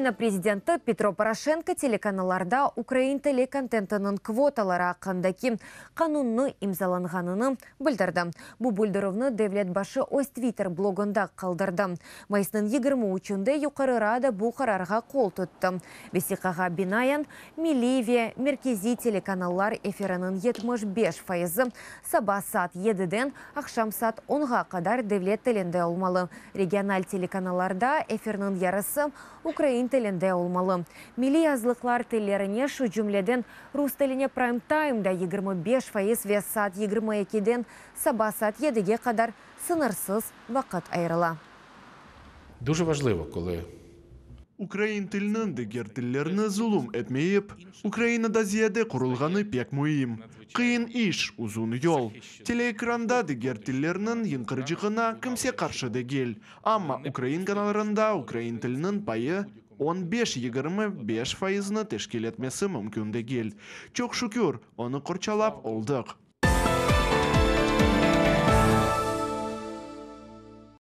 Ukraina prezidenti Petro Poroşenko telekanallarda ukrain tili kontentiniñ kvotaları aqqındaki qanunnı imzalanğanını bildirdi. Bu bildirüvni devlet başı öz Twitter blogunda qaldırdı. Mayısnıñ 23-nde Yuqarı Rada bu qararğa qol tuttı. Vesiqağa binaen, milliy ve merkeziy telekanallar efiriniñ 75 fayızı saba saat 7-den aqşam saat 10-ğa qadar devlet tilinde olmalı. Regional telekanallarda efirniñ yarısı ukrain tilinde olmalı. Milliy azlıqlar tillerine, şu cümleden rus tiline prime-time'da 25% ve saat 22-den saba saat 7-ge qadar sıñırsız vaqıt ayırıla. Дуже важливо, коли Ukrain tiliniñ diger tillerni zulum etmeyip, Ukrainada ziyade qurulğanı pek müim. Qıyın iş, uzun yol. Teleekranda diger tillerniñ yañğıraycağına kimse qarşı degil. Amma ukrain kanallarında ukrain tiliniñ payı 15-25 fayıznı teşkil etmesi mümkün degil. Çoq şükür, onı qorçalap oldıq.